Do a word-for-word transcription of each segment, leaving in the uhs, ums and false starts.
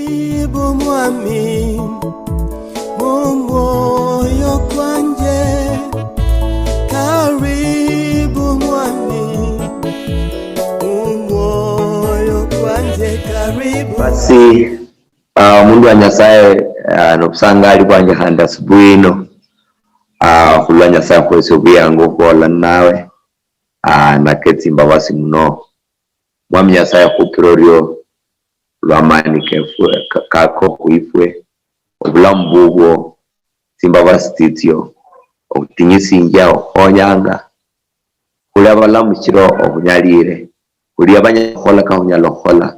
Karibu mwami, mumwoyo kwanje. Karibu mwami, mumwoyo kwanje. Karibu. Basi, ah, omundu wa Nyasaye, ah, nobusangali bwanje khandi asubuhi ino, ah, khulwa Nyasaye khwesi obuyangu okhwola ninawe, ah, naketsimbabasi muno. Mwami Nyasaye, khupira orio lwamani kefwe, ka-, kako khwifwe, obulamu bubwo, tsimbabasi tsitsio, okhutinyisinjia, okhukhonyanga, khuli abalamu shiro okhunyalire, khuli abanyala khukhola kakhunyala khukhola,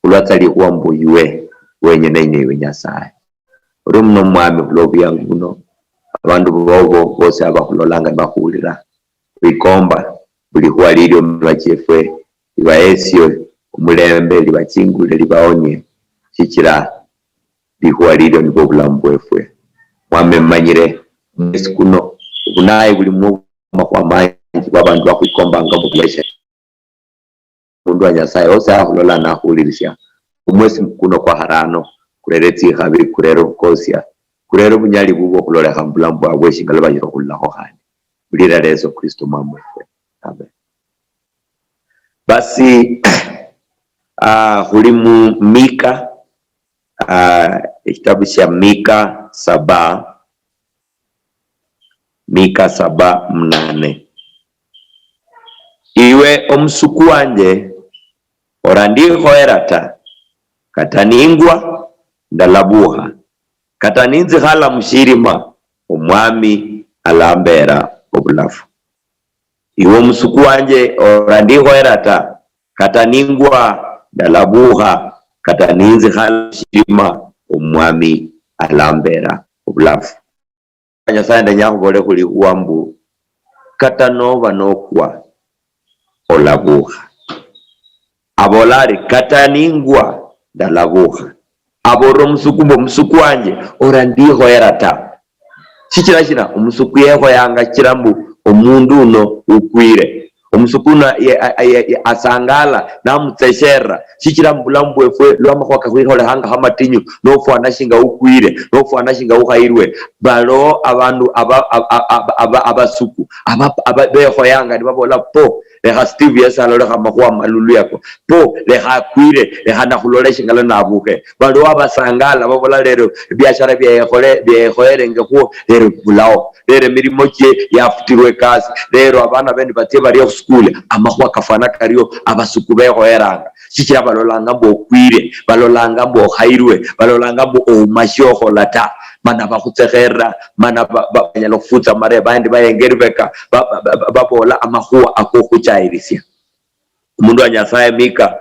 khulwa tsa likhuwa mbu iwe wenyene ine iwe Nyasaye. Orio muno Mwami khulwa obuyangu buno, abandu bobo bosi abakhulolanga nibakhuwulira, khwikomba buli khuwa lilio muminwa chiefwe, libahesie omulembe, libachingule, libaonie, shichira likhuwa lilio nibwo obulamu bwefwe. Mwami, emanyire omwesi kuno obunayi buli mumakhuwa manji bwabandu bakhwikombanga mubuleshe. Omundu wa Nyasaye osi akhulola nakhulirisia. Omwesi kuno kwa kharano kurere tsikhabi, kurere okhukosia, kurere obunyali bubwo okhulolekha mubulamu bwabwe, shingala banyala okhulolakho khandi. Mulira lya Yesu Kristo Mwami wefwe. Amen. Basi, ah, khuli mu Mika, ah, ekitabu shia Mika saba, Mika saba munane. Iwe omusuku wanje, orandikhoyera ta, kata ningwa, ndalabukha, kata ninzikhala mushirima, Omwami alambera obulafu. Iwe omusuku wanje, orandikhoyera ta, kata ningwa, ndalabukha, kata ninzikhala mushirima, Omwami alambera obulafu. Nyasaye, ndenya khubole khulikhuwa mbu, kata noba nokwa, olabukha. Abola ari, kata ningwa, ndalabukha. Abolera omusuku mbu, omusuku wanje, orandikhoyera ta. Shichira shina? Omusuku yekhoyanga shichira mbu omundu uno ukwire. Omusuku uno ye-, a-, a-, ye-, ye-, asangala namutsesherera. Shichira mubulamu bwefwe lwa amakhuwa kakhwikholekhanga khamatinyu, nofwana shinga ukwire, nofwana shinga ukhayirwe, baliho abandu aba-, aba-, aba-, aba-, abasuku, aba-, aba-, bekhoyanga nibabola, po, lekha Steve yesi alolekha amakhuwa amalulu yako. Po, lekha akwire, lekha nakhulole shingala nabukhe. Baliwo abasangala babola, lero ebiashara bia yekhole-, bia yekhoyerengekhwo, lero bibulao. Lero emirimo chie yafutirwe ekasi. Lero abana bene batsie barie khusikuli. Amakhuwa kafwana kario, abasuku bekhoyeranga. Shichira balolanga mbu okwire, balolanga mbu okhayirwe, balolanga mbu ouma shiokhola ta. Mana bakhutsekherera, mana ba-, ba-, banyala khufutsa mare, bandi bayenga eribeka, ba-, ba-, ba-, ba-, babola amakhuwa akokhuchayirisia. Omundu wa Nyasaye Mika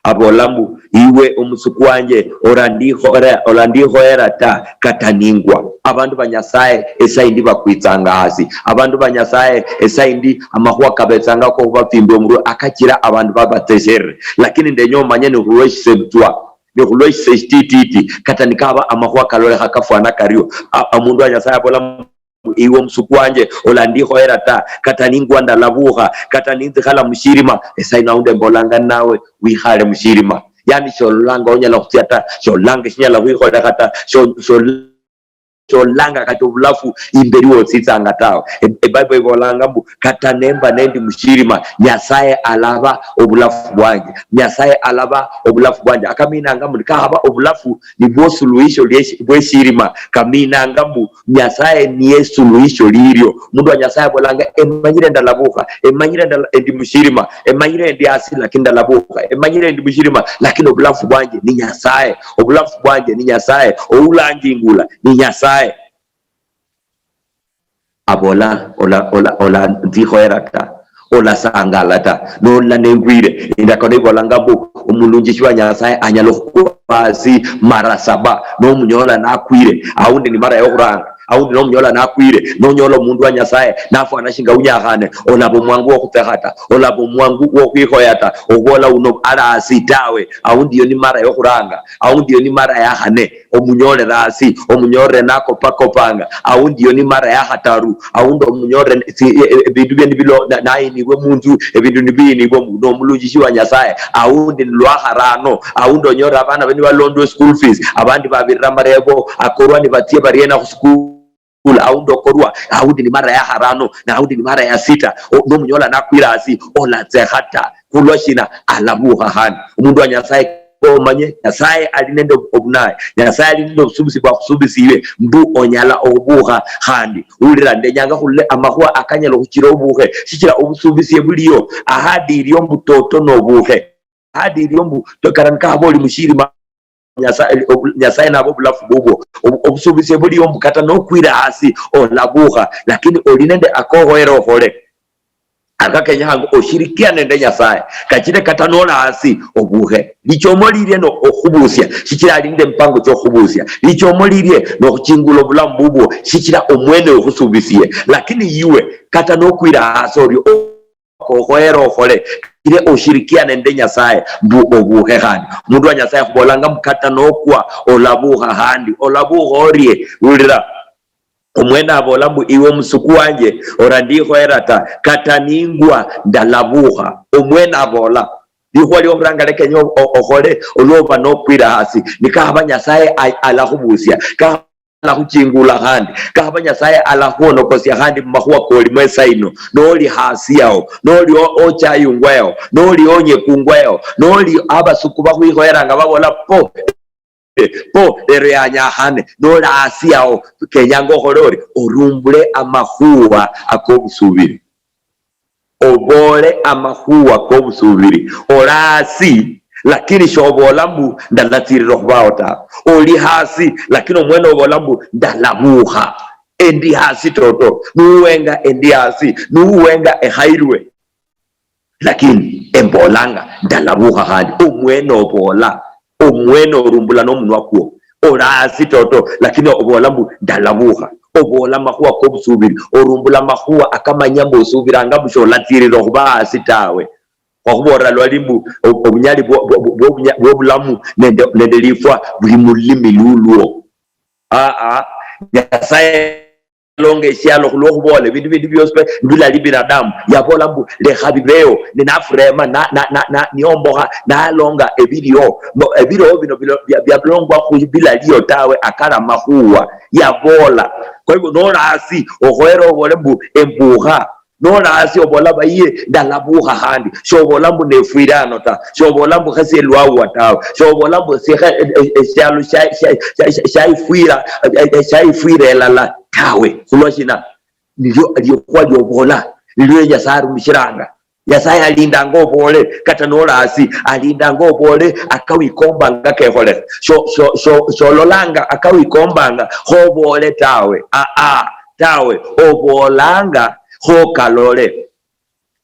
abola mbu, iwe omusuku wanje, orandikhoera-, orandikhoera ta, kata ningwa. Abandu ba Nyasaye esaindi bakwitsanga hasi. Abandu ba Nyasaye esaindi amakhuwa kabetsanga kokhubafimbia omurwe, akachira abandu babatsesherere. Lakini ndenya omanye ni khulweshisebutswa, ni khulweshise shitititi, kata nikaba amakhuwa kalolekha kafwana kario. A-, omundu wa Nyasaye abola, iwe omusuku wanje, olandikhoyera ta, kata ningwa ndalabukha, kata ninzikhala mushirima, esaino aundi embolanga ninawe, wikhale mushirima. Yani shololanga onyala khutsia ta, shololanga eshinyala khwikholekha ta, sho-, sho-, shololanga kata obulafu imberi wotsitsanga tawe. E-, eBible ibolanga mbu, kata nemba nendi mushirima, Nyasaye alaba obulafu bwanje. Nyasaye alaba obulafu bwanje. Akaminanga mbu nikakhaba obulafu nibwo suluhisho lyeshi-, bweshirima, kaminanga mbu Nyasaye niye suluhisho lilio. Mundu wa Nyasaye abolanga, emanyire ndalabukha, emanyire ndala-, endi mushirima, emanyire endi asi, lakini ndalabukha, emanyire endi mushirima, lakini obulafu bwanje ni Nyasaye, obulafu bwanje ni Nyasaye, oulanjingula ni Nyasaye. Abola, ola, ola, ola, nzikhoyera ta, olasangala ta, nolola nengwire. Indakano ibolanga mbu, omulunjishi wa Nyasaye anyala okhukwa hasi mara saba, nomunyola nakwire, aundi ni mara yokhuranga, aundi nomunyola nakwire, nonyola omundu wa Nyasaye, nafwana shinga unyakhane, olaba omwangu wokhutsekha ta, olaba omwangu wokhwikhoya ta, okhubola uno ali hasi tawe, aundi iyo ni mara yokhuranga, aundi iyo ni mara yakhane. omunyolera asi, omunyolere nakopakopanga, aundi yo ni mara ya khataru, aundi omunyolere si-, e-, e-, ebindu bie nibilo-, na-, nayinibwe munzu, ebindu nibiyinibwe mu-, nomulunjishi wa Nyasaye, aundi ni lwa kharano, aundi onyolere abana be nibalondwa school fees, abandi babirira marebo akorwa nibatsie bariena khu school, aundi okorwa, aundi ni mara ya kharano, na aundi ni mara ya sita, o-, nomunyola nakwira asi, olatsekha ta. Khulwa shina? Alabukha khandi. Omundu wa Nyasaye omanye, Nyasaye ali nende obunaye. Nyasaye ali nende obusubusi bwakhusubisiye, mbu onyala okhubukha khandi. Ulira, ndenyanga khulole amakhuwa akanyala okhuchira obukhe, shichira obusubusi buliyo, ahadi iliyo mbu toto nobukhe. Ahadi iliyo mbu, to-, kata nikahaba oli mushirima, Nyasaye, obu-, Nyasaye naba obulafu bubwo. Obu-, obusubusi buliyo mbu kata nokwira hasi, olabukha, lakini oli nende akokhoyera okhole. Aka kenyekhanga oshirikiane nende Nyasaye, kachire kata nola hasi, obukhe. Lichomo lirie no okhubusia, shichira ali nende mipango chiokhubusia. Lichomo lirie nokhuchingula obulamu bubwo, shichira omwene okhusubisie. Lakini iwe, kata nokwira hasi orio, okhoyera okhole, kachire oshirikiane nende Nyasaye, mbu obukhe khandi. Omundu wa Nyasaye khubolanga mbu kata nokwa, olabukha khandi. Olabukha orie? Ulira. Omwene abola mbu, "Iwe omusuku wanje, ora ndikhoyera ta, kata ningwa, ndalabukha." Omwene abola. Likhuwa liokhuranga lekenya o-, o-, okhole, olwoba nokwira hasi. Nikahaba Nyasaye a-, alakhubusia. Kahaba alakhuchingula khandi. Kahaba Nyasaye alakhuonokosia khandi mumakhuwa kolimo esaino. Noli hasi yao. Noli o-, ochayungwa yao. Noli onyekungwa yao. Noli abasuku bakhwikhoyeranga babola, "Po." Po, lero yanyakhane, noli asi yao, kenyanga okhole ori, orumbule amakhuwa akobusubiri. Oboole amakhuwa kobusubiri. Oli asi, lakini shobola mbu, "Ndalatsirira okhubao tawe." Oli hasi, lakini omwene obola mbu, "Ndalabukha. Endi hasi toto. Nuwenga endi hasi. Nuwenga ekhairwe." Lakini embolanga, "Ndalabukha khandi." Omwene obola, omwene orumbula nomunwa kwo. Oli asi toto, lakini obola mbu, "Ndalabukha." Obola amakhuwa kobusubiri, orumbula amakhuwa akamanya mbu osubiranga mbu sholatsirira okhuba asi tawe. Khwakhubolera lwali mbu ob-, obunyali bwo-, bwo-, bwo-, bwobunya-, bwobulamu nende, nende lifwa buli mululimi lulwo. Aa, Nyasaye yalonga eshialo khulwokhubola ebindu bindi biosi pe bilali binadamu. Yabola mbu, "Lekha bibeho," ne nafurema, na, na, na, na, niyombokha, nalonga ebiliho. No, ebiliho bino bilo-, bya-, byalongwa khu bilaliyo tawe, akali amakhuwa. Yabola. Kwa hivyo, nola asi, okhoyera obole mbu, "Embukha." Nola asi obola, "Baye, ndalabukha khandi." Shobola mbu, "Nefwire ano ta." Shobola mbu, "Khesie lwawa tawe." Shobola mbu, "Sikha, e-, e-, eshialo shia-, shia-, shia-, shia-, shiaifwira, e-, e-, shiaifwira elala tawe." Khulwa shina? Nilio likhuwa liobola, nilio Nyasaye arumishiranga. Nyasaye alindanga obole, kata nola asi, alindanga obole, akawikombanga kekholekhe. Sho-, sho-, sho-, shololanga akawikombanga, khobole tawe. Aa, tawe. Obolanga, khokalole.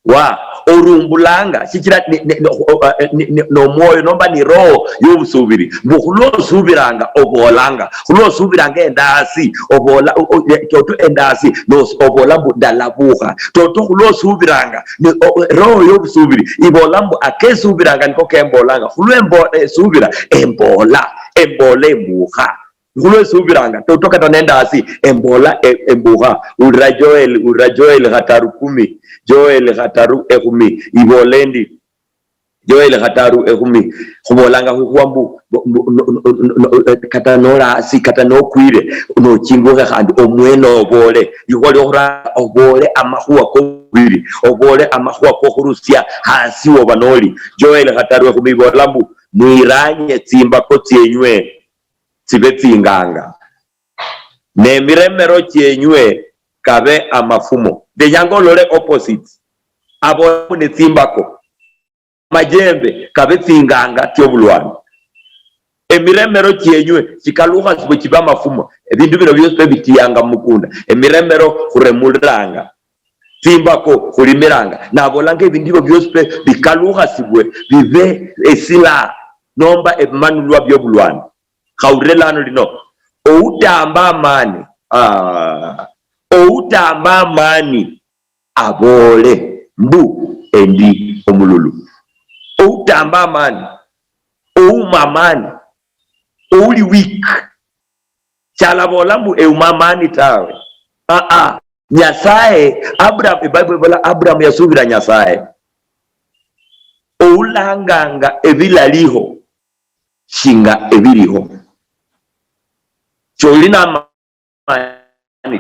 Wa, orumbulanga, shichira ni, ni, no, o, eh, ni, ni, nomwoyo, nomba ni roho yobusubiri. Mbu khulwa osubiranga, obolanga. Khulwa osubiranga endasi, obola, o, o, ne, toto endasi, nos-, obola mbu, "Ndalabukha." Toto khulwa osubiranga, ni, o, roho yobusubiri, ibola mbu, "Akesubiranga niko kembolanga." Khulwa embo-, esubira, embola, embola embukha. Khulwesubiranga, toto kata nende asi, embola, e-, embukha. Ulira Joel, ulira Joel khataru kumi, Joel khataru ekhumi, ibola endi, Joel khataru ekhumi, khubolanga khwikhuwa mbu, mbu, mbu, no, no, no, no, eh, kata nola asi, kata nokwire, nochingukhe khandi omwene obole. Likhuwa liokhuranga obole amakhuwa kobubiri, obole amakhuwa kokhurusia hasi woba noli. Joel khataru ekhumi ibola mbu, "Mwiranye tsimbako tsienywe tsibe tsinganga, nemiremero chienywe kabe amafumo." Ndenyanga olole opposite. Abo ne tsimbako, majembe kabe tsinganga tsiobulwani. Emiremero chienywe chikalukhasibwe chibe amafumo. Ebindu bino biosi pe bitiyanga mumukunda. Emiremero khuremuliranga. Tsimbako khulimiranga. Nabolanga ebindu ebio biosi pe bikalukhasibwe bibe esilaha nomba ebimanulwa biobulwani. Khawulire lano lino. Outamba amani, ah, outamba amani aboole mbu, "Endi omululu." Outamba amani, ouma amani, ouli weak, Shalaboola mbu euma amaani tawe. Aa, Nyasaye, Abraham, Ebible ebola Abraham yasubira Nyasaye. Oulanganga ebilaliho shinga ebiliho. Sholi namaani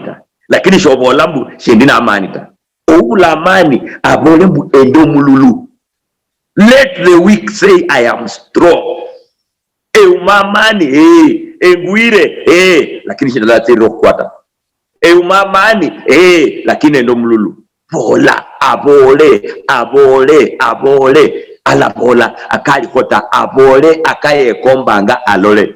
ta, lakini shobola mbu shindi namaani ta. Oubula amaani abole mbu endi omululu. Let the weak say, "I am strong." Euma amaani, ee. Engwire, ee, lakini shindala tsirira okhukwata. Euma amaani, ee, lakini endi omululu. Bola, abole, abole, abole. Alabola akalikho ta, abole akayekombanga alole.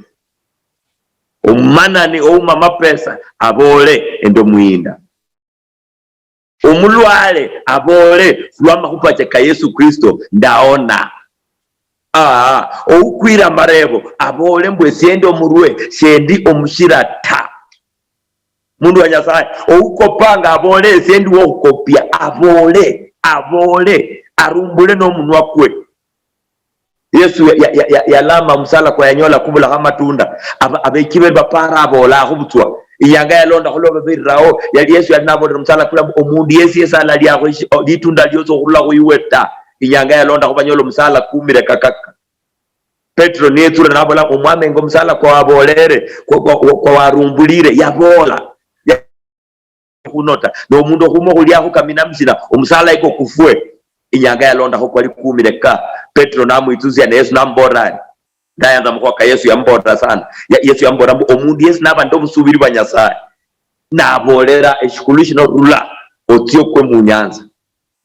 Omumanani ouma amapesa, abole endi omuyinda. Omulwale abole, "Khulwa amakhupa cha ka Yesu Kristo, ndaona." Aa, oukwira amareebo abole mbu, "Esie ndi omurwe, sendi omushira ta." Mundu wa Nyasaye, oukopanga abole, "Esie ndi wokhukopia." Abole, abole, arumbule nomunwa kwe. Yesu ya-, ya-, ya-, ya-, yalama omusala kwa yanyola kubulakho amatunda. Aba-, abekibe bapara abola khubutswa. Inyanga yalondakho lwa babirirawo, yali Yesu yali nabolera omusala kula mbu, "Omundu yesi yesi alaliakho ishi-, o-, litunda liosi okhurula khuiwe ta." Inyanga yalondakho banyola omusala kumire kakaka. Petro niyetsule nabola, "Omwami, enga omusala kwa wabolere, kwa, kwa, kwa, kwa warumbulire." Yabola. Ya-, khuno ta. Nomundu okhuma okhuliakho kamina mushina, omusala iko kufwe. Inyanga yalondakho kwali kumire ka. Petro namwitsusia ne Yesu namubolera ari, ndayanza mukhuwa ka Yesu yamubolera sana. Ya-, Yesu yamubolera mbu, "Omundu yesi naba nende obusubiri bwa Nyasaye, nabolera eshikulu shino, 'Rula, otsie okwe munyanza.'"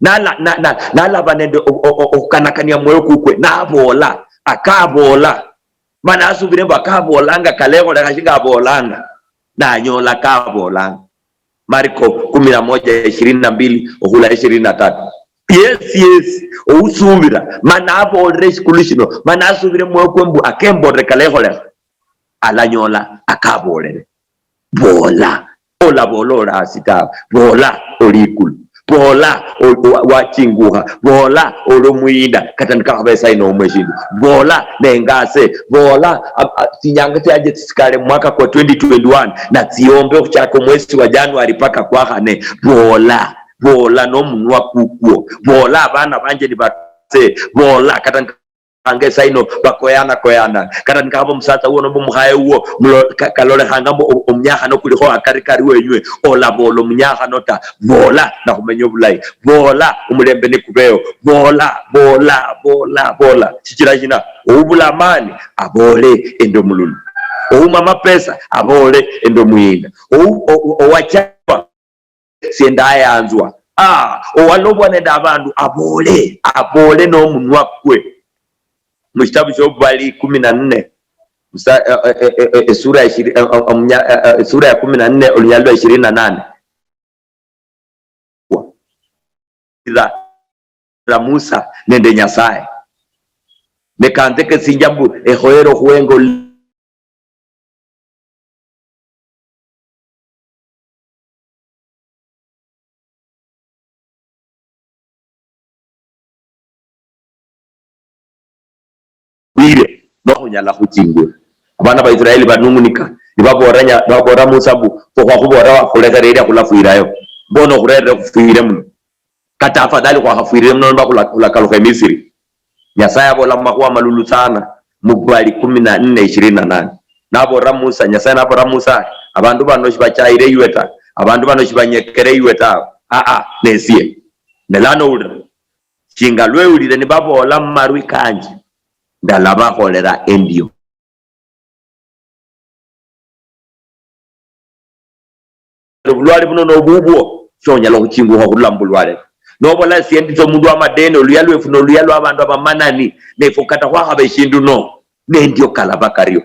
Nala-, na-, na-, nalaba nende o-, o-, o-, okhukanakania mwoyo kukwe, nabola, akabola. Mana asubire mbu akabolanga kalekholekha shinga abolanga. Nanyola akabolanga. Marko kumi na moja, ishirini na mbili okhula ishirini na tatu. Yes, yes, ousubira, mana abolere eshikulu shino, mana asubire mwoyo kwe mbu akembolere kalekholekha, alanyola akabolere. Boola. Olaboola oli hasi tawe. Boola oli ikulu. Boola o-, wa-, wachingukha. Boola oli omuyinda. Kata nikakhaba esayi noumwa eshindu. Boola nengase. Boola, a-, a-, tsinyanga tsianje tsisikale mwaka kwa twenty twenty-one, natsiombe okhuchaka omwesi wa January paka kwa khane. Boola. Boola nomunwa kukwo. Boola abana banje nibatse. Boola kata anga esaino bakoyana koyana. Kata nikaba omusatsa wuwo nomba omukhaye wuwo, mulo-, ka-, kalolekhanga mbu o-, omunyakhano kulikho akari kari wenywe, olaboola omunyakhano ta. Boola, nakhumenya obulayi. Boola, omulembe nikubeho. Boola, boola, boola, boola. Shichira shina? Oubula amani, aboole endi omululu. Ouma amapesa, aboole endi omuyinda. Ou-, o-, o-, owachapa, sie ndayanzwa. Ah, owalobwa nende abandu, aboole, aboole nomunwa kwe. Mushitabu shobubali kumi na nne, musa-, e-, e-, e-, e-, esura ya ishiri-, e-, e-, omunya-, e-, e-, esura ya kumi na nne, olunyali lwa ishirini na nane. Ira-, ra Musa nende Nyasaye. Ne kanze kesinja mbu ekhoyere okhuwenga ol-, fwire, nokhunyala khuchingula. Abana ba Israeli banung'unika, nibaboolera nya-, nibaboolera Musa mbu, "Fwe khwakhuboolera wakhulekhere eria khulafwirayo. Mbona okhurerere khufwire muno? Kata afadhali khwakhafwirire muno, nomba khula-, khulakalukha Emisiri." Nyasaye abola mumakhuwa malulu sana, Mubali kumi na nne, ishirini na nane. Naboolera Musa, Nyasaye naboolera Musa ari, "Abandu bano shibachayire iwe ta, abandu bano shibanyekere iwe tawe. Aa, nesie. Ne lano ulira. Shinga lwewulire nibaboola mumarwi kanje, ndalabakholera endio." Obulwale buno nobubwo, shonyala okhuchingukha khurula mubulwale. Nobola, "Esie ndi tsa omundu wamadeni, oluya lwefu noluya lwabandu abamanani, nefwe kata khwakhaba eshindu no, nendio kalaba kario."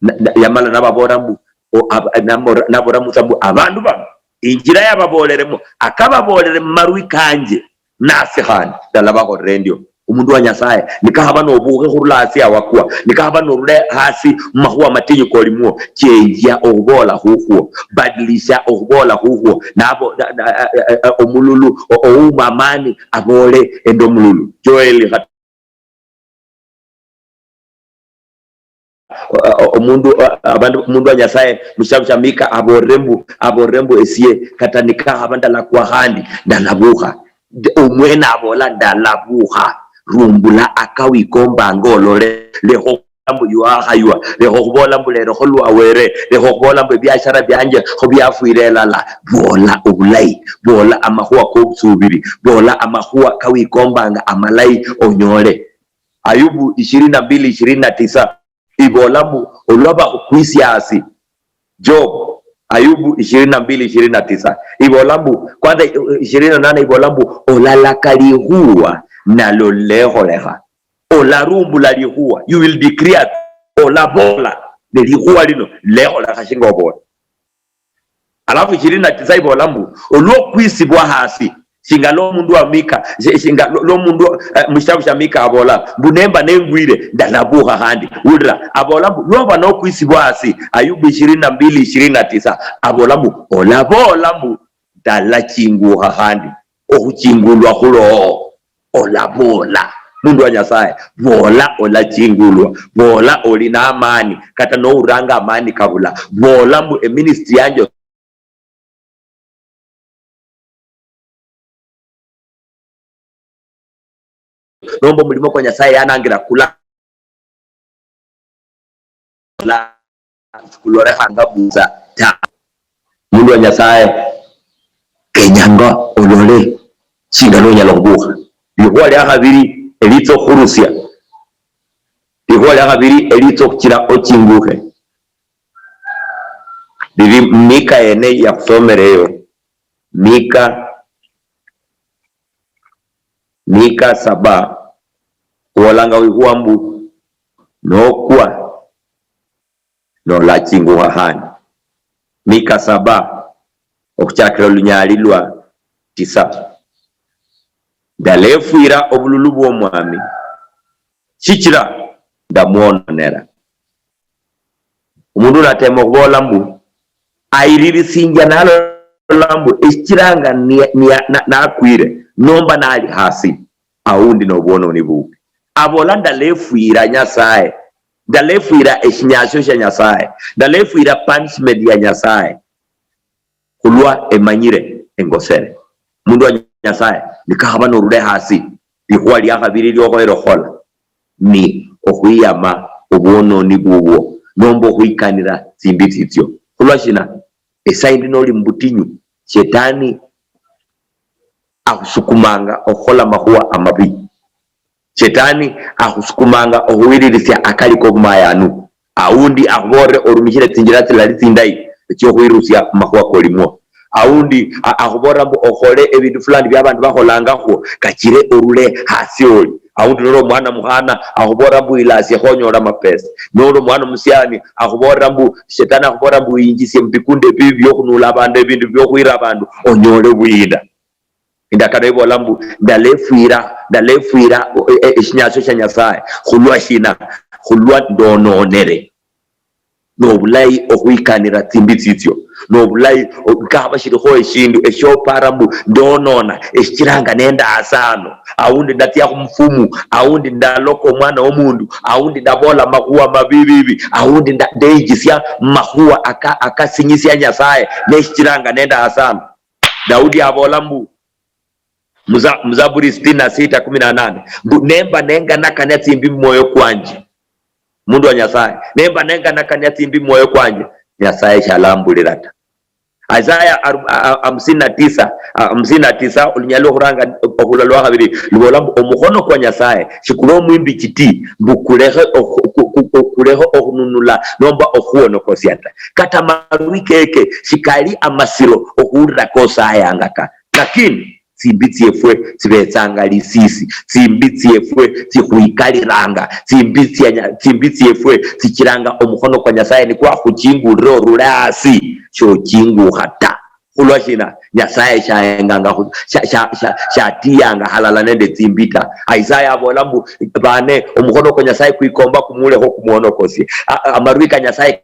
Na, na, yamala nababoolera mbu, o-, ab-, namora-, naboolera Musa mbu, "Abandu bano, injira yababoleremo, akababoolere mumarwi kanje, nasi khandi ndalabakholera endio." Omundu wa Nyasaye, nikakhaba nobukhe khurula hasi awakwa, nikakhaba norule hasi mumakhuwa matinyu kolimwo, chenjia okhuboola khukhwo, badilisha okhuboola khukhwo, nabo, na, na, a, a, a, omululu, o-, ouma amani, aboole ende omululu. Joel khat-, o-, o-, omundu, o-, abandu, omundu wa Nyasaye mushitabu shia Mika abolere mbu, abolere mbu esie kata nikakhaba ndalakwa khandi ndalabukha. Omwene abola ndalabukha, rumbula akawikombanga olole, lekha mbu yuakhaywa, lekha okhubola mbu lerekho lwa Were, lekha okhubola mbu ebiashara bianje kho biafwire elala. Bola obulayi, bola amakhuwa kobusubiri, bola amakhuwa kawikombanga amalayi onyole. Ayubu ishirini na mbili ishirini na tisa ibola mbu olwa bakhukwisia hasi. Job, Ayubu ishirini na mbili ishirini na tisa ibola mbu, kwanza, ishirini na nane ibola mbu, olalaka likhuwa nalo lekholekha. Olarumbula likhuwa, you will declare, olabola ne likhuwa lino lekholekha shinga obola. Alafu ishirini na tisa ibola mbu, olwokwisibwa hasi, shinga lwo omundu wa Mika, shi-, shinga lwo, lwo omundu, eh, mushitabu shia Mika abola mbu, nemba nengwire ndalabukha khandi. Ulira, abola mbu, lwoba nokwisibwa hasi, Ayubu ishirini na mbili ishirini na tisa, abola mbu, olabola mbu, ndalachingukha khandi. Okhuchingulwa khulo, olabola. Mundu wa Nyasaye, bola olachingulwa, bola oli na amani, kata nouranga amani kabula, bola mbu eministry yanje nomba omulimo kwa Nyasaye yanangira kula la-, sikulolekhanga busa ta. Mundu wa Nyasaye, kenyanga olole shinga nonyala khubukha. Likhuwa lia khabiri elitsa okhurusia, likhuwa lia khabiri elitsa okhuchira ochingukhe, lili Mika yene yakhusomereyo. Mika, Mika saba, khubolanga wikhuwa mbu, nokwa nolachingukha khandi. Mika saba, okhuchakira olunyali lwa tisa. Ndalefwira obululu bwomwami, shichira ndamwononera. Omundu natema okhubola mbu, ayiririsinjia nalola mbu eshichiranga ni-, ni-, na-, nakwire, nomba nali hasi, aundi nobwononi bubi. Abola, ndalefwira Nyasaye, ndalefwira eshinyasio shia Nyasaye, ndalefwira punishment ya Nyasaye, khulwa emanyire engosere. Mundu wa Nyasaye, nikakhaba norule hasi, likhuwa lia khabiri liokhoyere khukhola ni okhwiyama obwononi bubwo, nomba okhwikanira tsimbi tsitsio. Khulwa shina? Esaa yindi noli mubutinyu, Shetani akhusukumanga okhukhola amakhuwa amabi. Shetani akhusukumanga okhuwilirisia akali kobumayanu. Aundi akhubolere orumishire tsinjira tsilali tsindayi etsiokhwirusia mumakhuwa kolimwo. Aundi a-, akhubolera mbu okhole ebindu fulani bia abandu bakholangakho, kachire orule hasi oli. Aundi noli omwana mukhana, akhubolera mbu ilasie khonyole amapesa. Noli omwana omusiani, akhubolera mbu, Shetani akhubolera mbu winjisie mubikunda ebibi biokhunula abandu ebindu biokhwira abandu, onyole obuyinda. Indakano ibola mbu, ndalefwira, ndalefwira, e-, e-, eshinyasio shia Nyasaye. Khulwa shina? Khulwa ndononere. Nobulayi okhwikanira tsimbi tsitsio. Nobulayi o-, kakhaba shilikho eshindu eshiopara mbu ndonona, eshichiranga nende asano. Aundi ndatsia khumufumu, aundi ndaloka omwana womundu, aundi ndabola amakhuwa mabibibi, aundi nda-, ndeyijisia makhuwa aka-, akasinyisia Nyasaye, neshichiranga nende asano. Daudi abola mbu, muza-, Muzaburi sitini na sita kumi na nane, mbu, nemba nenganakania tsimbi mumwoyo kwanje. Mundu wa Nyasaye, nemba nenganakania tsimbi mumwoyo kwanje, Nyasaye shalambulira ta. Isaya aru-, a-, a-, hamsini na tisa, a, hamsini na tisa, olunyali okhuranga okhula lwa khabiri, lubola mbu, omukhono kwa Nyasaye shikuli omwimbi kiti, mbu kulekhe okhu-, ku-, ku-, ku-, kulekhe okhununula nomba okhuonokosia ta. Kata amarwi keke shikali amasiro okhuwulira kosayanga ta. Lakini tsimbi tsiefwe tsibetsanga lisisi, tsimbi tsiefwe tsikhwikaliranga, tsimbi tsia nya-, tsimbi tsiefwe tsichiranga omukhono kwa Nyasaye nikwakhuchingulira orule hasi, shochingukha ta. Khulwa shina? Nyasaye shahenganga khu-, sha-, sha-, sha-, shatiyanga halala nende tsimbi ta. Isaya abola mbu, bane, omukhono kwa Nyasaye kwikomba kumulekho kumwonokosie. A-, a-, amarwi ka Nyasaye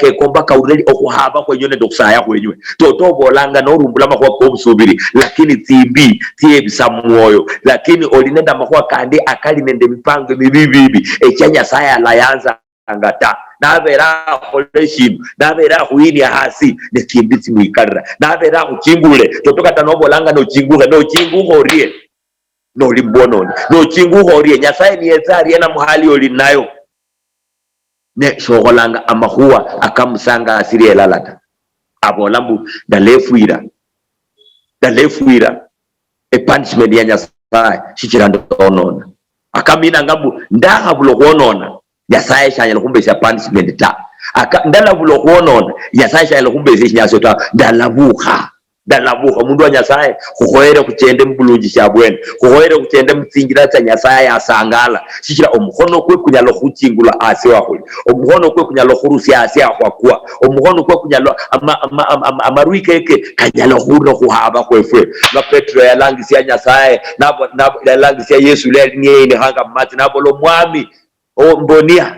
kekomba kaureri okhuhaba khwenywe nende okhusaya khwenywe. Toto obolanga norumbula amakhuwa kobusubiri, lakini tsimbi tsiebisa mumwoyo, lakini oli nende amakhuwa kandi akali nende emipango emibi bibi, echia Nyasaye alayanzanga ta. nabera akhola eshindu, nabera akhuyinia hasi, ne tsimbi tsimwikalira, nabera akhuchingule, toto kata nobolanga nochingukhe, nochingukha orie? Noli mubwononi, nochingukha orie? Nyasaye niyetsa ariena muhali oli nayo? Ne shokholanga amakhuwa akamusanga asili elala ta. Abola mbu, ndalefwira, ndalefwira epunishment ya Nyasaye shichira ndonona. Akaminanga mbu, ndakhabula okhwonona, Nyasaye shanyala khumbesia punishment ta. Aka, ndalabula okhwonona, Nyasaye shanyala khumbesia eshinyasio ta. Ndalabukha. Ndalabukha. Mundu wa Nyasaye, khukhoyere khuchende mubulunji shiabwene, khukhoyere khuchende mutsinjira tsia Nyasaye asangala, shichira omukhono kwe kunyala khuchingula asi wakhuli, omukhono kwe kunyala khurusia asi akhwakwa, omukhono kwe kunyala, ama, ama, ama, ama, amarwi keke kanyala khurula khuhaba khwefwe. Lwa Petro yalangisia Nyasaye, nabo, nabo, yalangisia Yesu lwa yali niyeyinikhanga mumatsi, nabola, Omwami, ombonia.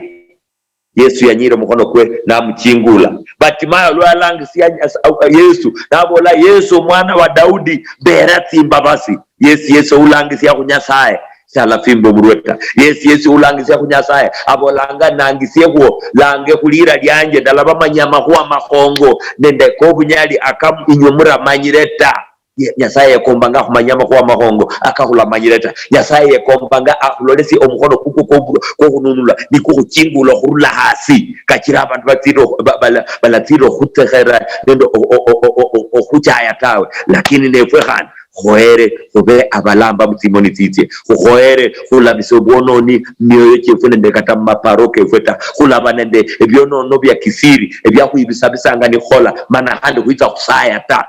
Yesu yanyira omukhono kwe namuchingula. Batimayo lwalangisia Nyasa-, Yesu, nabola, Yesu, omwana wa Daudi, mbera tsimbabasi. Yesu, Yesu ulangisia khu Nyasaye, shalafimba omurwe ta. Yesu, Yesu ulangisia khu Nyasaye, abolanga, nangisiekhuo, lange khulira lianje, ndalaba manya amakhuwa makhongo nende kobunyali aka inywe muramanyire ta. Ye-, Nyasaye yekombanga akhumanya amakhuwa amakhongo akakhulamanyire ta. Nyasaye yekombanga akhulolesie omukhono kukwo kwobu-, kwokhununula, nikukhuchingula okhurula hasi. Kachira abandu batsire okhu-, ba-, bala-, balatsire okhutsekhera nende o-, o-, okhuchaya tawe. Lakini nefwe khandi khoere khube abalamba mutsimoni tsitsie. Khukhoere khulabisa obwononi mumioyo chiefwe nende kata mumaparo kefwe ta. Khulaba nende ebionono bia kisiri ebiakhwibisabisanga nikhukhola, mana khandi khwitsa khusaya ta.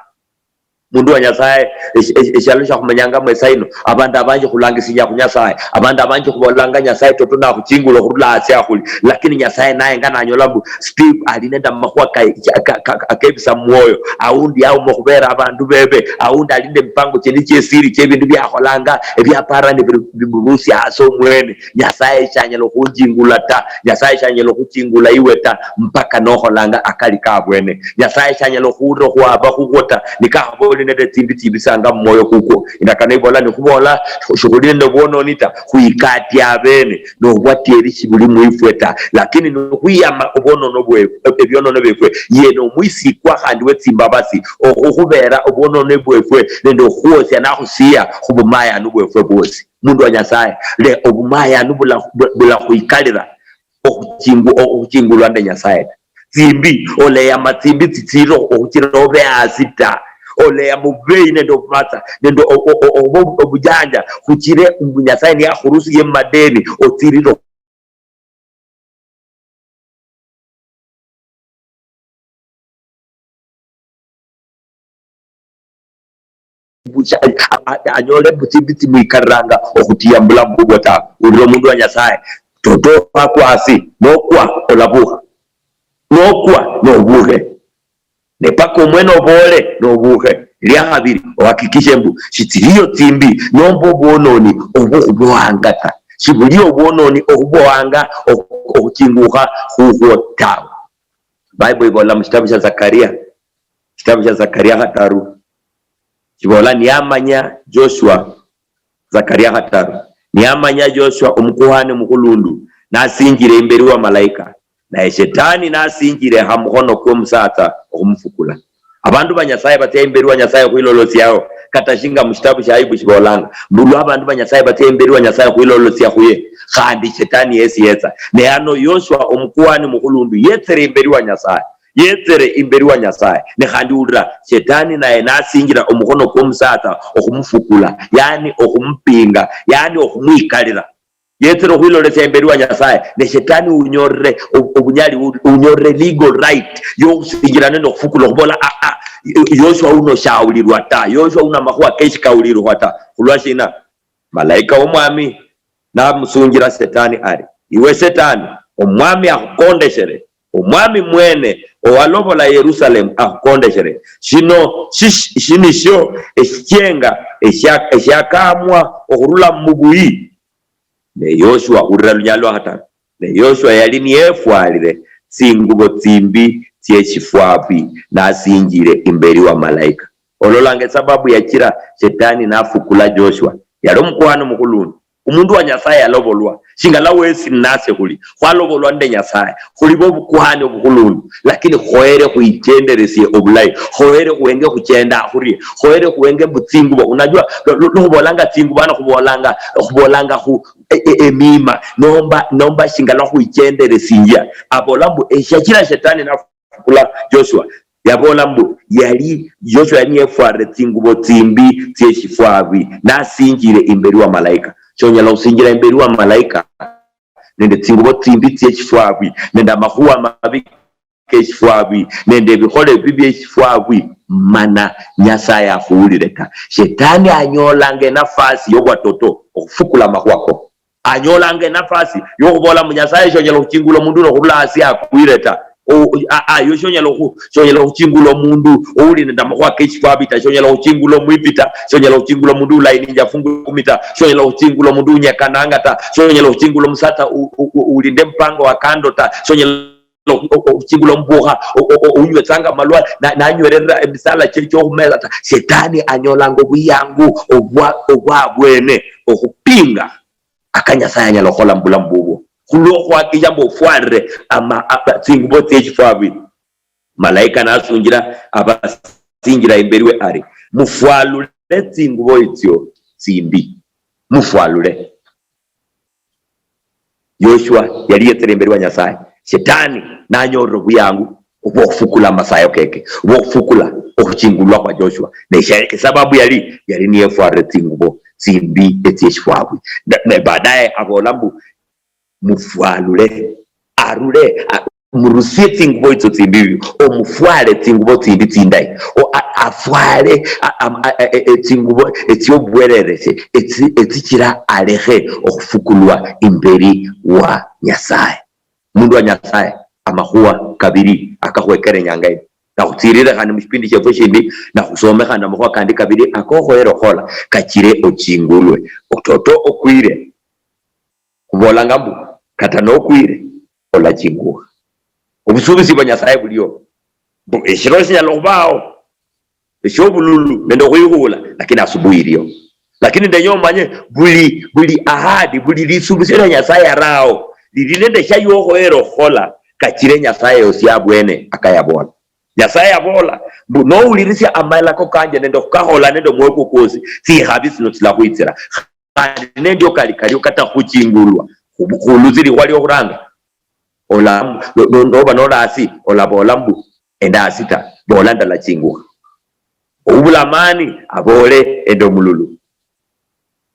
Mundu wa Nyasaye, esh-, esh-, eshialo shia khumenyangamo esaa ino, abandu abanji khulangisinya khu Nyasaye, abandu abanji khubolanga Nyasaye toto nakhuchingula okhurula hasi akhuli, lakini Nyasaye naye nga nanyola mbu Steve ali nende amakhuwa ka-, ka-, ka-, ka-, akebisa mwoyo, aundi yauma okhubera abandu bebe, aundi ali nende emipango chindi chiesiri chiebindu biakholanga, ebiapara nibiri-, bimurusia hasi omwene. Nyasaye shanyala okhunjingula ta, Nyasaye shanyala okhuchingula iwe ta, mpaka nokholanga akali kabwene. Nyasaye shanyala okhuwulira okhwaba khukwo ta, nikakhaba oli nende tsimbi tsibisanga mumwoyo kukwo. Indakano ibola, nikhubola shikhuli nende obwononi ta, khwikatie abene, nobwatieri shibuli mwifwe ta, lakini nikhwiyama obwonono bwe-, ebionono biefwe, ye nomwisikwa khandi wetsimbabasi, okhukhubera obwonono bwefwe nende okhuosia nakhusia khubumayanu bwefwe bwosi. Mundu wa Nyasaye, le obumayanu bula-, bu-, bulakhwikalira okhuchingu-, okhuchingulwa nende Nyasaye ta. Tsimbi, oleyama tsimbi tsitsire okhuchira obe hasi ta. Oleyama obubeyi nende obumatsa nende o-, o-, o-, obu-, obujanja khuchire mbu Nyasaye niyakhurusiye mumadeni otsirire busha-, a-, a-, anyole mbu tsimbi tsimwikariranga okhutiya mubulamu bubwo ta. Ulira omundu wa Nyasaye, toto wakwa hasi, nokwa, olabukha. Nokwa, nobukhe. Ne paka omwene oboole, nobukhe. Elia khabiri, ohakikishe mbu shitsiliyo tsimbi nomba obwononi obukhuboanga ta. Shibuliyo obwononi okhuboanga okhu-, okhuchingukha khukhwo tawe. Bible ibola mushitabu shia Zakaria, shitabu shia Zakaria khataru, shibola, niyamanya Joshua, Zakaria khataru, niyamanya Joshua omukuhani omukhulundu nasinjire imberi wa malaika, naye shetani nasinjire hamukhono kwomusatsa okhumufukula. Abandu ba Nyasaye batsia imberi wa Nyasaye khwilolosiao, kata shinga mushitabu shia Ayubu shibolanga, mbu lwa abandu ba Nyasaye batsia imberi wa Nyasaye khwilolosia khuye, khandi shetani yesi yetsa. Ne ano Yoshua omukuhani mukhulundu yetsere imberi wa Nyasaye, yetsere imberi wa Nyasaye. Ne khandi ulira, shetani naye nasinjira omukhono kwomusatsa okhumufukula, yani okhumupinga, yani okhumwikalira. Yetsere okhwilolesia imberi wa Nyasaye, ne shetani unyorere ob-, obunyali, u-, unyorere legal right yokhusinjira nende okhufukula, okhubola, "Ah, ah, Yoshua uno shawulirwa ta, Yoshua uno amakhuwa keshi kawulirwa ta." Khulwa shina? Malaika womwami namusunjira shetani ari, "Iwe shetani, omwami akhukondeshere, omwami mwene owalobola Yerusalemu akhukondeshere. Shino shish-, shinishio eshichenga eshia-, eshiakamwa okhurula mubuyi." Ne Yoshua, khulira lunyalo lwa khataru, ne Yoshua yali niyefwalire tsingubo tsimbi tsieshifwabi, nasinjire imberi wa malaika. Ololanga esababu yachira shetani nafukula Joshua? Yali omukuhani omukhulundu. Omundu wa Nyasaye yalobolwa, shingala wesi ninase khuli, khwalobolwa nende Nyasaye, khuli bo obukuhani obukhulundu, lakini khoyere khwichenderesie obulayi, khoyere khwenge khuchenda khurie, khoyere khwenge mbu tsingubo. Unajua, lu-, lu-, lukhubolanga tsingubo, ano khubolanga, khubolanga khu, e, e, emima, nomba, nomba shingala khwichenderesinjia. Abola mbu, eshachira shetani na fukula Joshua. Yaboola mbu yali, Joshua yali niyefwarire tsingubo tsimbi tsieshifwabi, nasinjire imberi wa malaika. Shonyala khusinjira imberi wa malaika nende tsingubo tsimbi tsieshifwabi, nende amakhuwa mabi keshifwabi, nende ebikhole bibi bieshifwabi, mana Nyasaye akhuwulire ta. Shetani anyolanga enafasi yobwatoto okhufukula amakhuwa ko. Anyolanga enafasi yokhubola mbu Nyasaye shonyala okhuchingula omundu uno khurula hasi akwire ta. O-, a-, a-, yo shonyala okhu-, shonyala okhuchingula omundu ouli nende amakhuwa keshifwabi ta, shonyala okhuchingula omwipi ta, shonyala okhuchingula omundu ulayininja fungu kumi ta, shonyala okhuchingula omundu unyekananga ta, shonyala okhuchingula omusatsa u-, u-, u-, uli nende mpango wa kando ta, shonyala okhu-, okhu-, okhuchingula omubukha o-, o-, o-, ounywetsanga amalwa na-, nanywerera emisala chie chiokhumesa ta. Shetani anyolanga obuyangu obwa-, obwabwene okhupinga aka Nyasaye anyala khukhola mubulamu bubwo, khulwokhwakikisha mbu ofwalire ama-, aba-, tsingubo tsieshifwabi. Malaika nasunjira abasinjira imberi we ari, "Mufwalule tsingubo itsio tsimbi, mufwalule." Yoshua yali yetsere imberi wa Nyasaye, Shetani nanyolire obuyangu obwokhufukula amasayo keke, obwokhufukula okhuchingulwa khwa Joshua. Ne sha-, esababu yali, yali niyefwarire tsingubo tsimbi etsieshifwabwi. Na, na baadaye abola mbu, "Mufwalule, arule, a-, murusie tsingubo itso tsimbi, omufwale tsingubo tsindi tsindayi, o-, a-, afwale, a-, am-, a-, a-, e-, e-, tsingubo etsiobwerereshe, etsi-, etsichira alekhe okhufukulwa imberi wa Nyasaye." Mundu wa Nyasaye, amakhuwa kabili akakhwekere inyanga ino. Nakhutsirire khandi mushipindi shiefwe shindi, nakhusome khandi amakhuwa kandi kabili akokhoyera okhola kachire ochingulwe. Ototo okwire, khubolanga mbu kata nokwire, olachingukha. Obusubisi bwa Nyasaye bulio, mbu eshiro shinyala okhubawo, eshobululu nende okhwikhula, lakini asubuhi ilio. Lakini ndenya omanye buli, buli ahadi, buli lisubisio lia Nyasaye yarawo, lili nende shayokhoyera okhukhola, kachire Nyasaye yosi abwene akayabola. Nyasaye yabola mbu, "Nowulirisia amalako kanje nende okhukakhola nende omwoyo kwo kwosi, tsikhabi tsino tsilakhwitsira." Khandi nendio kali kario kata khuchingulwa, khu-, khulusi likhwa liokhuranga. Ola-, no-, no-, noba noli asi, olabola mbu, "Endi asi ta," bola, "Ndalachingukha." Oubula amani, abole, "Endi omululu."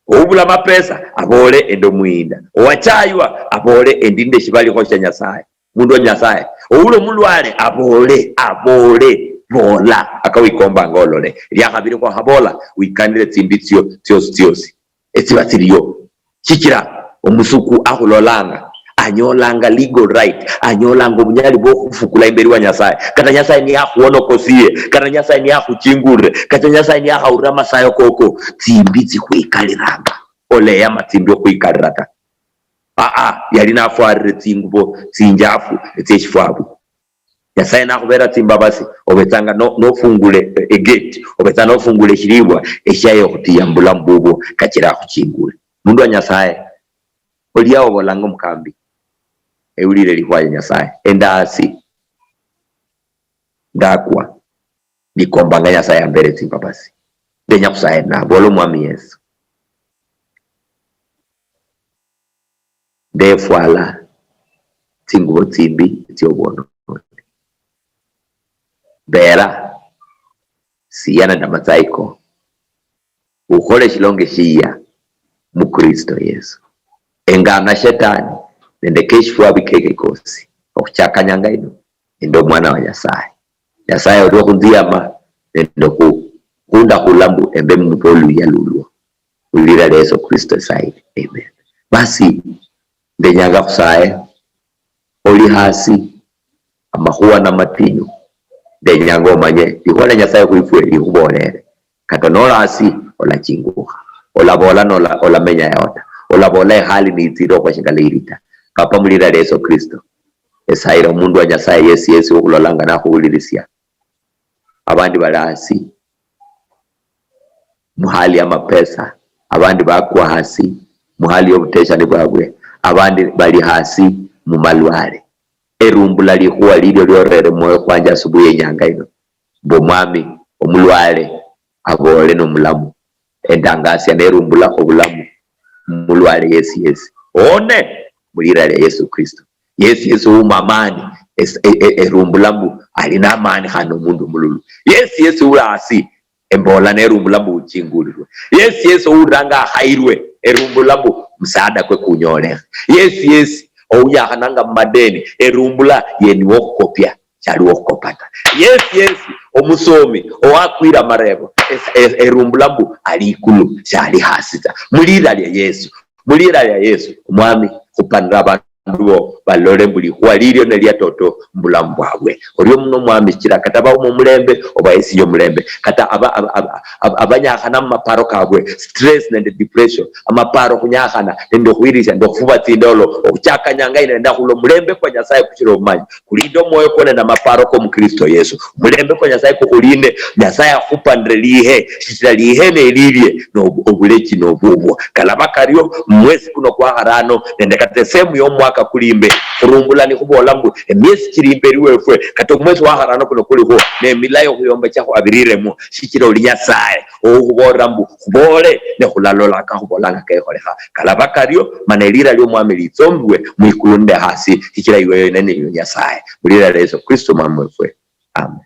Oubula amapesa, abole, "Endi omuyinda." Owachaywa, abole, "Endi nende shibalikho shia Nyasaye." Mundu wa Nyasaye. Ouli omulwale, abole, abole, bola, akawikombanga olole. Liakhabili khwakhabola, wikanire tsimbi tsio, tsiosi, tsiosi etsiba tsiliyo. Shichira omusuku akhulolanga, anyolanga legal right, anyolanga obunyali bwokhufukula imberi wa Nyasaye. Kata Nyasaye niyakhuwonokosie, kata Nyasaye niyakhuchingulire, kata Nyasaye niyakhawulira amasayo koko, tsimbi tsikhwikaliranga. Oleyama tsimbi okhwikalira ta. Aa, yali nafwarire tsingubo tsinjafu etsieshifwabu. Nyasaye nakhubera tsimbabasi, obetsanga no-, nofungule, eh, egate, obetsanga nofungule eshilibwa eshiaye okhutiya mubulamu bubwo, kachira akhuchingule. Mundu wa Nyasaye, olia obolanga omukambi, ewulire likhuwa lia Nyasaye, enda asi, ndakwa, ndikombanga Nyasaye ambere tsimbabasi. Ndenya khusaye nabola Omwami Yesu. Ndefwala tsingubo tsimbi tsiobwononi. Mbera siyana namatsayiko. Ukhole shilonge shiya mu Kristo Yesu. Engana shetani nende keshifwabi keke kosi. Okhuchaka nyanga ino, nende omwana wa Nyasaye. Nyasaye olwo khunziyama nende khu-, khundakhula mbu embe mumutwe oluyia lulwo. Khulira lia Yesu Kristo esaidi. Amen. Basi, ndenyanga khusaye, oli hasi, amakhuwa namatinyu, ndenyanga omanye, likhuwa lia Nyasaye khwifwe likhubolere. Kata nola hasi, olachingukha. Olabola nola-, olamenya yao ta. Olabola ehali niyitsire okhwa shingala iri ta. Papa, mulira lia Yesu Kristo, esayira omundu wa Nyasaye yesi yesi okhulolanga nakhuwulirisia. Abandi bali hasi muhali ya mapesa, abandi bakwa hasi muhali yobuteshani bwabwe, abandi bali hasi mumalwale. Erumbula likhuwa lilio liorere mwoyo kwanje asubuhi yenyanga ino, mbu Omwami, omulwale aboole nomulamu. Endangasia nerumbula obulamu mulwale yesi yesi, oone mulira lia Yesu Kristo. Yesi yesi ouma amani, es- e- e- erumbula mbu ali namani khandi omundu mululu. Yesi yesi oula asi, embola nerumbula mbu uchingulirwe. Yesi yesi ouliranga akhairwe, erumbula mbu msaada kwe kunyolekhe. Yesi yesi ouyakhananga mumadeni, erumbula yeniwo okhukopia, shali wokhukopa ta. Yesi yesi omusomi owakwira amarebo, es- es- erumbula mbu ali ikulu, shali hasi ta. Mulira lia Yesu, mulira lia Yesu, Omwami, khupanira abandu bo balole mbu likhuwa lilio nelia toto mubulamu bwabwe. Orio muno Omwami, sichira kata bauma omulembe oba esinye omulembe, kata aba- aba- aba- aba- abanyakhana mumaparo kabwe, stress nende depression, amaparo, khunyakhana nende okhwirisia nende okhufuba tsindolo, okhuchaka nyanga ino nende akhula, omulembe kwa Nyasaye kushira obumanyi kulinde omwoyo kwo nende amaparo ko mu Kristo Yesu. Omulembe kwa Nyasaye kukhulinde. Nyasaye akhupanire lihe, shichira lihe nelilie, nobu- obulechi nobubwo. Kalaba kario, mwesi kuno kwa kharano nende kata esehemu yomwaka kuli imbe, khurumbula nikhubola mbu emiesi chili imberi wefwe, kata omwesi wa kharano kuno kulikho, nemilayo khuyomba chiakho abiriremo, shichira oli Nyasaye oukhubolera mbu khuboole, ne khulalola kakhubolanga kekholekha. Kalaba kario, mana elira liomwami litsombwe mwikulu nende hasi, shichira iwe yoyene niwe Nyasaye. Mulira lia Yesu Kristo Mwami wefwe. Amen.